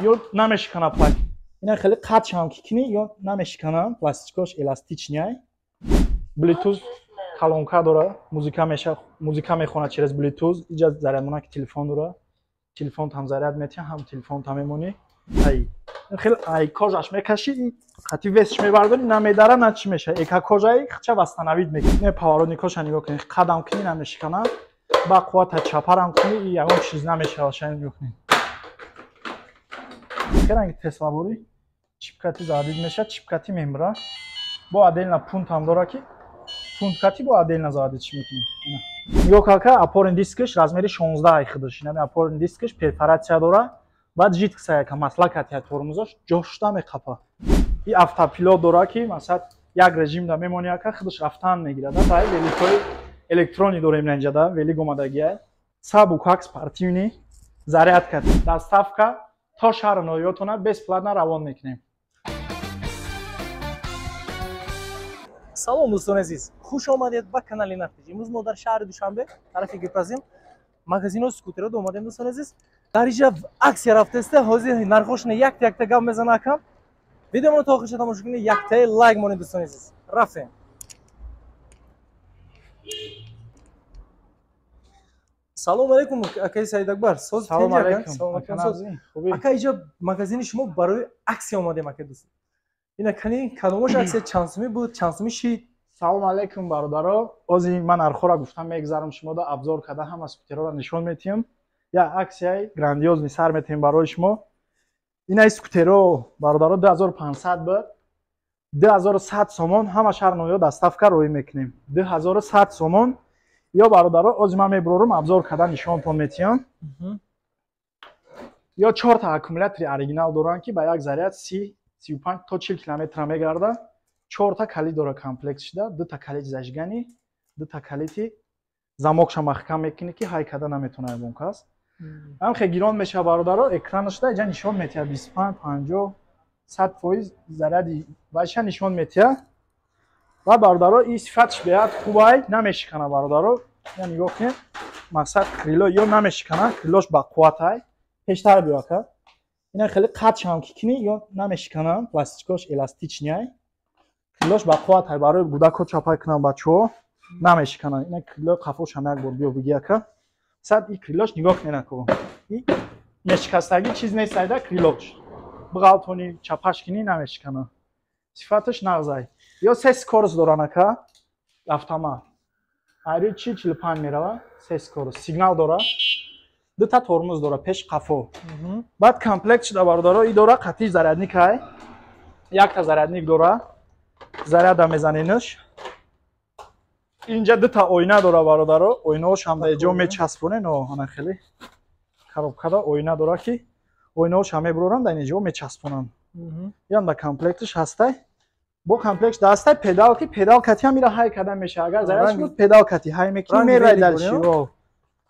Ё намешикана пластик. Ина хеле қатшам ки кини, ё намешикана, пластикош эластичный. Bluetooth колонка дора, музыка меша, музыка мехона через Bluetooth, иҷа зарядмона ки телефон дора. Телефон там заряд метия, ҳам телефон там мемонӣ. Ай хеле ай кожаш мекаши, қати весш мебардорӣ, намедара, на чӣ меша. Эка кожаи хча восстановить мекунӣ. Не поворотникоша нигоҳ кунӣ, қадам кунӣ намешикана. Ба қуввата чапарам кунӣ, ягон чиз намешава, ша нигоҳ кунӣ. Ранги Тесла борӣ, чипкати зарядид меша, чипкати мембра. Бо отдельно пунктам дора ки пункткати бо отдельно зарядид мекунӣ. Нигоҳ карка, опорный дискаш размери 16 ай худаш. Инами опорный дискаш перфорация дора. Баъд жидкса яка масла катия тормозош ҷошта меқапа. И автопилот дора ки масалан як режимда мемонӣ яка худаш рафтан мегирад. Тай великои электронӣ дорем инҷада, велик омадагия. Сабукак спортивный зарядка. Доставка то шаҳр ноҳиётона бесплатно равон мекунем. Салом дӯстони азиз, хуш омадед ба канали Нафтиҷ. Имрӯз мо дар шаҳри Душанбе тарафи Гипразим магазино скутеро омадем дӯстони азиз. Дар инҷа аксия рафтааст, ҳозир нархошона якта якта гап мезана акам. Видеоро то охирша тамошо кунед, яктаи лайк монед дӯстони азиз. Рафтем. Салом алейкум акаи Саид Акбар. Соз Салом алейкум. Салом алейкум. Ака, инҷа магазини шумо барои аксия омадем ака дӯст. Ина кани кадомош аксия чанд сумӣ буд, чанд сумӣ шид? Салом алейкум бародаро. Ози ман нархҳоро гуфтам мегзарам шумода обзор карда ҳама скутерҳоро нишон метиҳам. Я аксияи грандиозный сар метиҳем барои шумо. Ина скутеро бародаро 2500 буд. 2100 сомон ҳама шаҳр ноҳия доставка роҳӣ мекунем. 2100 сомон. Ё бародаро ози ман мебурорам обзор карда нишонтон метиҳам. Ё 4 та аккумулятори оригинал доранд ки ба як заряд 30 35 то 40 километр мегарда. 4 та калид дора комплект шуда, 2 та калиди зажигания, 2 та калиди замокша маҳкам мекунӣ ки ҳай када наметона ягон кас. Ҳам хе гирон меша бародаро, экранашда иҷа нишон метиҳад 25, 50, 100% заряди вайша нишон метиҳад. Ва бародаро и сифатш беҳад хубай, намешикана бародаро. Я нигоҳ кунед, мақсад крило ё намешикана, крилош бақувватай. Пештар биё ака. Ина хеле қатшам ки кунӣ, ё намешикана, пластикош эластичный. Крилош бақувватай, барои кӯдако чапай кунам бачаҳо намешикана. Ина крило қафошам як бор биё биги ака. Сад и крилош нигоҳ кунед ако. И мешикастагӣ чиз нест айда крилош. Биғалтони чапаш кунӣ намешикана. Сифаташ нағзай. Ё се скорость доран ака, автомат. Айри чи 45 мерава, се скорость. Сигнал дора. 2 та тормоз дора пеш қафо. Баъд комплект шуда бародаро, и дора қатиш зарядник ай. Якта зарядник дора. Заряда мезаненаш. Инҷа 2 та оина дора бародаро, оинаҳош ҳам дар ҷо мечаспонен, о ана хеле коробкада оина дора ки оинаҳош ҳам мебурорам дар ин ҷо мечаспонам. Ям дар комплекташ ҳастай. Бо комплект ҳастай педал ки педал кати ҳам ира ҳай карда меша. Агар заряд шуд педал кати ҳай мекунӣ мерай дальше.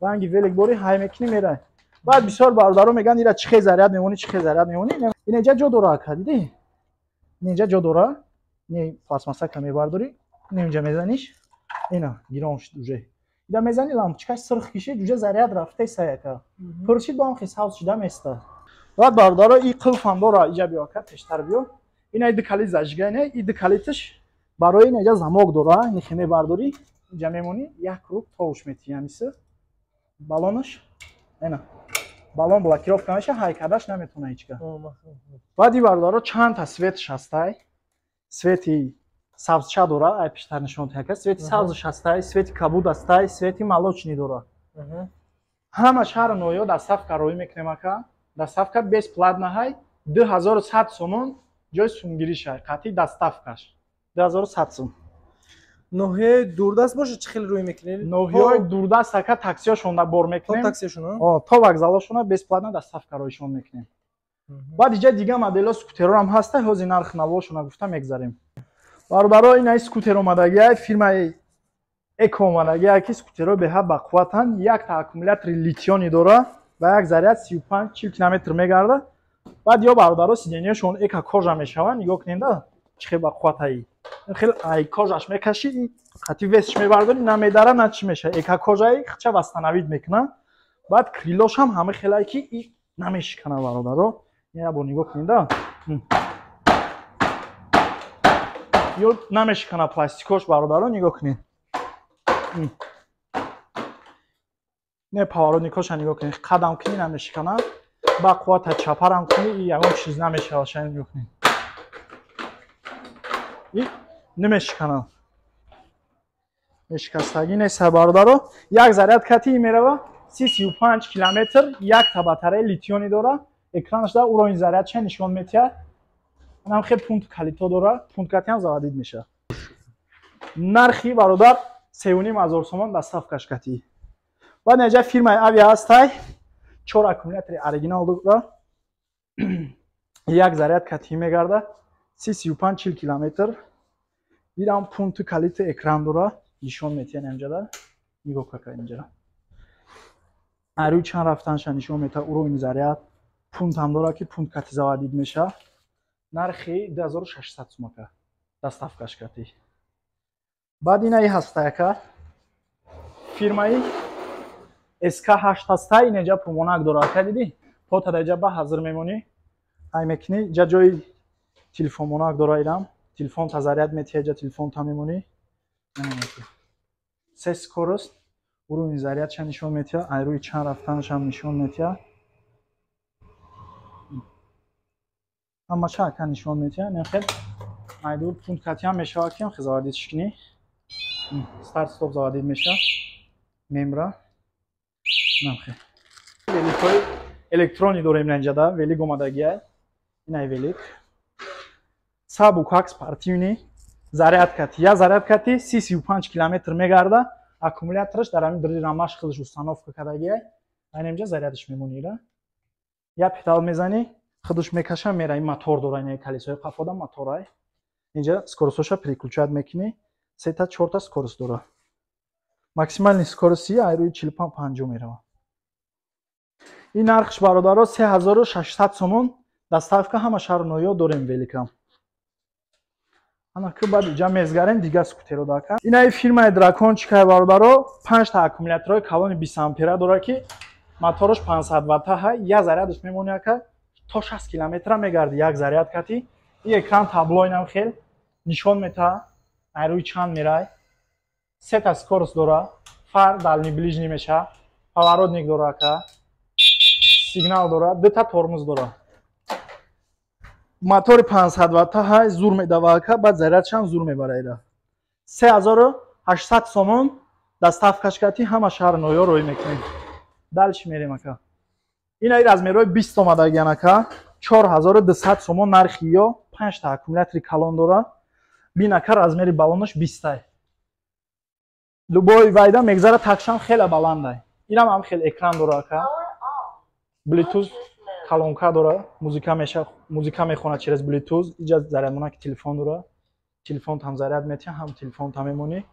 Ранги велик бори ҳай мекунӣ мерай. Баъд бисёр бародаро мегӯянд ира чӣ хел заряд мемонӣ, чӣ хел заряд мемонӣ. Ин инҷа ҷо дора ака, дидӣ? Ин инҷа ҷо дора. Ин пластмассака мебардорӣ, ин инҷа мезаниш. Ина гирон шуд уже. Ида мезани лампочкаш сирх кишид, уже заряд рафта саяка. Пур шид бо ҳам хел сабз шуда места. Баъд бародаро и қулфам дора, иҷа биё ака, пештар биё. Ина ду калид зажигания, и ду калидаш барои ин инҷа замок дора, ин хе мебардорӣ, инҷа мемонӣ, як круг товуш метиҳӣ ҳамиса. Балонаш ина балон блокировка меша, ҳай кардаш наметона ҳеҷ кас. Баъд и бародаро чанд та светш ҳастай. Свети сабзча дора, ай пештар нишон яка, свети сабзш ҳастай, свети кабуд ҳастай, свети молочный дора. Ҳама шаҳру ноҳиё доставка роҳӣ мекунем ака. Доставка бесплатно ҳай, 2100 сомон ҷои сумгиришай, қатъи доставкаш. 2100 сом. Ноҳияи дурдаст бошад чӣ хел рӯй мекунед? Ноҳияҳои дурдаст ака таксиҳошонда бор мекунем. То таксиҳошона? То вокзалҳошона бесплатно доставка роҳишон мекунем. Баъд иҷа дига моделҳо скутерҳоам ҳаста, ҳозир нарх навошона гуфта мегзарем. Бародаро ина скутер омадагиай, фирмаи Эко омадагиай ки скутерҳо беҳад бақувватанд, якта аккумулятори литионӣ дора ва як заряд 35 40 километр мегарда. Баъд ё бародаро сиденьяшон эко кожа мешаванд, нигоҳ кунед чӣ хел бақувватаи. Хел ай кожаш мекаши, қати весш мебардорӣ, намедара, на чӣ меша. Эко кожаи хча восстановить мекуна. Баъд крилош ҳам ҳама хелае ки и намешикана, бародаро. Я бор нигоҳ кунед, да. Ё намешикана пластикош, бародаро, нигоҳ кунед. Не, поворотникоша нигоҳ кунед. Қадам кунӣ намешикана. Ба қуввата чапарам кунӣ и ягон чиз намешава, ша нигоҳ кунед. И намешикана. Мешикастагӣ нест, бародаро. Як заряд кати мерава 35 километр, якта батарея литионӣ дора. Экранаш да уровень зарядша нишон метиҳад. Анам хел пункт калито дора, пункт кати ҳам заводид мешавад. Нархи, бародар, 3,5 ҳазор сомон доставкаш кати. Баъд инҷа фирмаи Авиа ҳастай, 4 аккумулятори оригинал дора. Як заряд кати мегарда 35-40 километр. Ирам пункти калити экран дора, нишон метиҳад инҷада. Нигоҳ кака инҷа. Арӯи чанд рафтанша нишон метиҳад уровень заряд. Пункт ҳам дора ки пункт кати заводид мешавад. Нархи 2600 сомака доставкаш кати. Баъд инаи ҳастаяка фирмаи SK8 ҳастай, инҷа пумонак дора, ака, дидӣ? Пота даҷа ба ҳазир мемонӣ. Ай мекунӣ, ҷа ҷои телефонмонак дора ирам. Телефон та заряд метиҳад, ҷа телефон та мемонӣ. Се скорость, уровень зарядша нишон метиҳад, ай рӯи чанд рафтанашам нишон метиҳад. Ҳамаша ака нишон метиҳад. Нехел айдур пункт кати ҳам мешавад ки ҳам заводид шикнӣ. Старт стоп заводид мешавад. Мемра. Намхе. Великҳои электронӣ дорем инҷада, велик омадагиай. Инай велик. Сабукак спортивный, заряд кати. Я заряд кати 35 километр мегарда. Аккумулятораш дар ҳамин дри рамаш худаш установка кардагиай. Айн инҷа зарядаш мемонӣ ра. Я педал мезанӣ, худаш мекаша мера. Ин мотор дора, ин колесои қафода моторай. Инҷа скоростҳоша переключать мекунӣ. Сета чорта скорость дора. Максимальный скорости ай рӯи 45-50 мерава. Ин нархш, бародаро, 3600 сомон доставка ҳама шаҳру ноҳиё дорем великам. Ана ки баъд иҷа мезгарем дигар скутеро дака. Инаи фирмаи Дракон чикай, бародаро, 5 та аккумуляторҳои калони 20 ампера дора ки мотораш 500 ватта ҳай, як зарядаш мемонӣ, ака, то 60 километра мегарди як заряд кати. И экран табло инам хел нишон метаҳад, ай рӯи чанд мерай. Сета скорость дора, фар дальний ближний меша, поворотник дора, ака, сигнал дора, дута тормоз дора. Мотори 500 ватта ҳай, зур медава, ака, баъд зарядшам зур мебара ира. 3800 сомон доставкаш кати ҳама шаҳр ноҳиё роҳӣ мекунем. Дальше мерем, ака. Инаи размерҳои 20 омадагиан, ака, 4200 сомон нархи ё, 5 та аккумулятори калон дора. Бин, ака, размери баллонаш 20 тай. Любой вайда мегзара, такшам хеле баландай. Инам ҳам хел экран дора, ака. Bluetooth колонка дора, музыка меша, музыка мехонад через Bluetooth. Иҷа зарядмонаки телефон дора. Телефон ҳам заряд метиҳад, ҳам телефон та мемонӣ.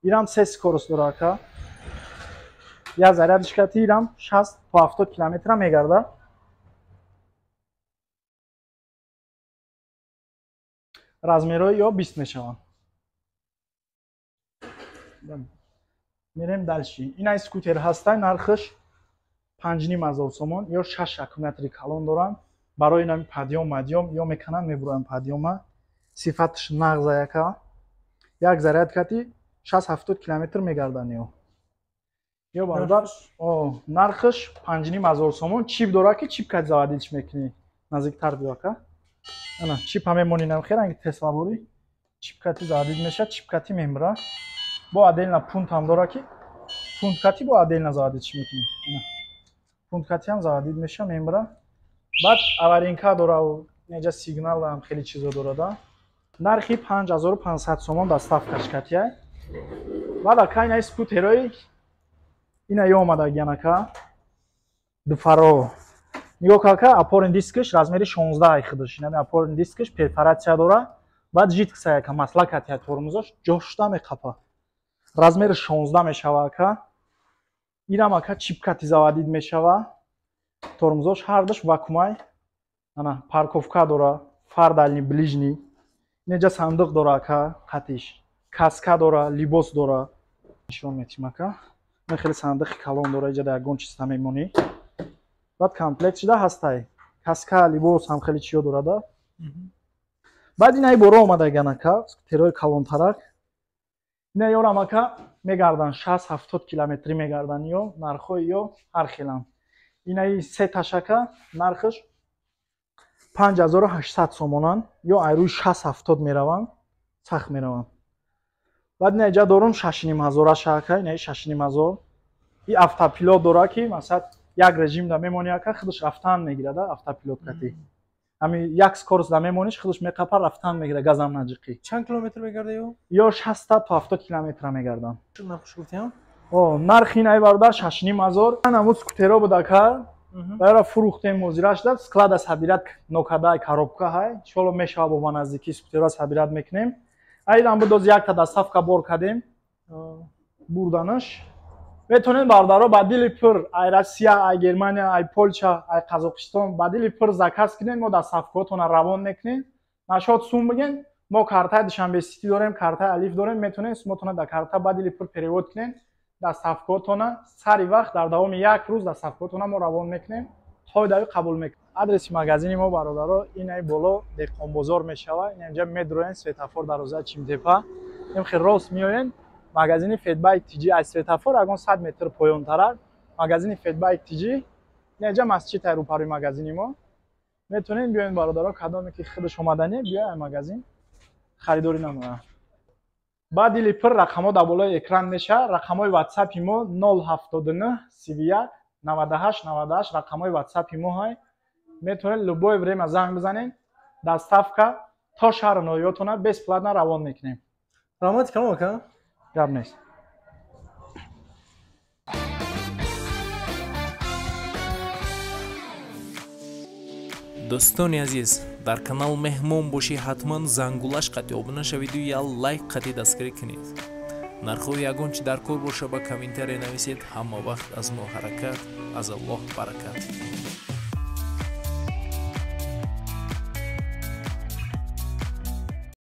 Ирам се скорость дора, ака. Я зарядиш кати ирам 60 то 70 километра мегарда. Размерҳои ё 20 мешаванд. Мерем дальше. Инай скутер ҳастай, нархаш 5,5 ҳазор сомон, ё шаш аккумулятори калон доранд. Барои инами подъём мадъём ё мекананд, мебуранд подъёма. Сифаташ нағза, яка. Як заряд кати 60-70 километр мегарданд ё. Ё, бародар, о, нархаш 5,5 ҳазор сомон, чип дора ки чип кати заводить мекунӣ. Наздиктар биё, ака. Ана, чип ҳам мемонӣ нам хел ранги Тесла борӣ. Чип кати заводить мешавад, чип кати мембра. Бо отдельно пункт ҳам дора ки пункт кати бо отдельно заводить мекунӣ. Ана. Пункт кати ҳам заводить мешавад, мембра. Баъд аварийка дора, неҷа сигнал ҳам хеле чизо дора да. Нархи 5500 сомон доставкаш катияй. Баъд, ака, инаи скутерои ина ё омадагиян, ака. Дуфаро. Нигоҳ кар, ака, опорный дискаш размери 16 ай худаш. Инами опорный дискаш перфорация дора. Баъд жидкость, ака, масла катия тормозош ҷошта меқапа. Размери 16 мешава, ака. Инам, ака, чип кати заводить мешава. Тормозош ҳардуш вакуумай. Ана парковка дора, фар дальний ближний. Инҷа сандуқ дора, ака, қатиш. Каска дора, либос дора. Нишон метим, ака. Ин хеле сандиқи калон дора, иҷа ягон чиз намемонӣ. Баъд комплект шуда ҳастай. Каска, либос ҳам хеле чиё дорада. Баъд инаи боро омада ганака, скутерҳои калонтарак. Ина ёрам ака мегардан 60-70 километри мегардан ё нархҳои ё ҳар хеланд. Инаи се ташака нархаш 5800 сомонан ё айрӯи 60-70 мераванд, сахт мераванд. Баъд ина иҷа дорум 6500 шака, инаи 6500. И автопилот дора ки масалан як режим да мемонӣ ака, худаш рафтан мегирад автопилот кати. Ҳами як скорость да мемониш, худаш меқапа рафтан мегирад, газам наҷиқӣ. Чанд километр мегарда ё? Ё 60 то 70 километра мегарданд. Нархш гуфтиам? О, нархи инаи бародар 6500. Ҳамун скутеро буд ака. Баъра фурӯхтем мозира шуда, склада сабират нокадай коробка ҳай. Иншоалло мешава бо наздикӣ скутеро сабират мекунем. Айдан буд доз якта доставка бор кардем. Бурданаш. Метавонед бародаро ба дили пур ай Россия, ай Германия, ай Полша, ай Қазоқистон ба дили пур заказ кунед, мо доставкаотонро равон мекунем. Нашод сум биген, мо картаи Душанбе Сити дорем, картаи Алиф дорем, метавонед сумотонро дар карта ба дили пур перевод кунед. Доставкаотонро сари вақт дар давоми як рӯз доставкаотонро мо равон мекунем, қоидави қабул мекунем. Адреси магазини мо бародаро инаи боло Деҳқонбозор мешава. Инҷа медроен светофор дарвозаи Чимтепа. Ин хел рост меоен магазини Федбайк TG аз светофор ягон 100 метр поёнтарак магазини Федбайк TG. Инҷа масҷид ай рӯпарӯи магазини мо. Метавонед биёен бародаро, кадоме ки худаш омаданӣ биёя магазин харидорӣ намояд. Баъд дили пур рақамҳо дар болои экран мешавад. Рақамҳои WhatsApp-и мо 079 31 98 98 рақамҳои WhatsApp-и мо ҳай. Метавонед любое время занг бизанед, доставка то шаҳру ноҳиётона бесплатно равон мекунем. Раҳмати калом ака. Гап нест. Дӯстони азиз, дар канал меҳмон бошӣ, ҳатман зангулаш қатъи обуна шавиду я лайк қатъи дастгирӣ кунед. Нархҳои ягон чи дар кор боша ба комментария нависед. Ҳама вақт аз мо ҳаракат, аз Аллоҳ баракат.